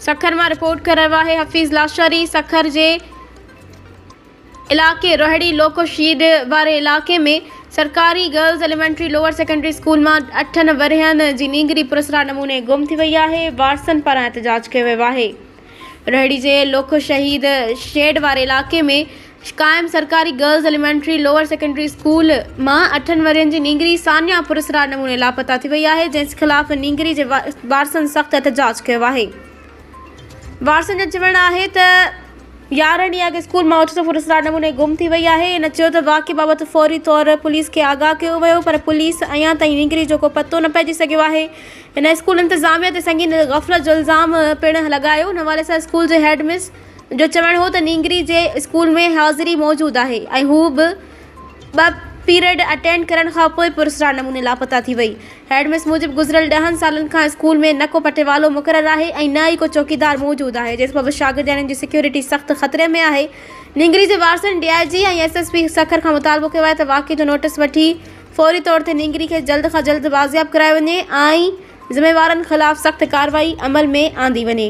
سکر مان رپورٽ ڪري رهيو آهي حفيظ لاشاري سکر جي علائقي روهڙي لوڪو شيڊ واري علائقي ۾ سرڪاري girls elementary lower secondary school مان اٺن ورهين جي نينگري پراسرار نموني گم ٿي وئي آهي وارثن پاران احتجاج ڪيو ويو آهي روهڙي جي لوڪو شهيد شيڊ واري علائقي ۾ قائم سرڪاري girls elementary lower secondary school مان اٺن ورهين جي نينگري ثانيه پراسرار نموني لاپتا ٿي وئي آهي جنهن خلاف نينگري جي وارثن سخت احتجاج ڪيو آهي وارثن جو چوڻ آهي ته 11 ڏينهن اڳ اسڪول مان اوچتو پراسرار نموني گم ٿي وئي آهي هن چيو ته واقعي بابت فوري طور پوليس کي آگاهه ڪيو ويو پر پوليس اڃا تائين نينگري جو ڪو پتو نه پئجي سگهيو آهي هن اسڪول انتظاميه تي سنگين غفلت جو الزام پڻ لڳايو. ان حوالي سان اسڪول جي هيڊ مس جو چوڻ هو ته نينگري جي اسڪول ۾ حاضري موجود آهي ۽ هو به ٻه پيريڊ اٽينڊ ڪرڻ کانپوء پراسرار نموني لاپتا ٿي وئي. هيڊ مس موجب گذريل ڏهن سالن کان اسڪول ۾ نه ڪو پٽيوالو مقرر آهي ۽ نه ئي ڪو چوڪيدار موجود آهي جنهن سبب شاگردياڻين جي سيڪيورٽي سخت خطري ۾ آهي. نينگري جي وارثن D I G ۽ S S P Sukkur کان مطالبو ڪيو آهي ته واقعي جو نوٽيس وٺي فوري طور تي نينگري کي جلد کان جلد بازياب ڪرايو وڃي ۽ ذميوارن خلاف سخت ڪارروائي عمل ۾ آندي وڃي.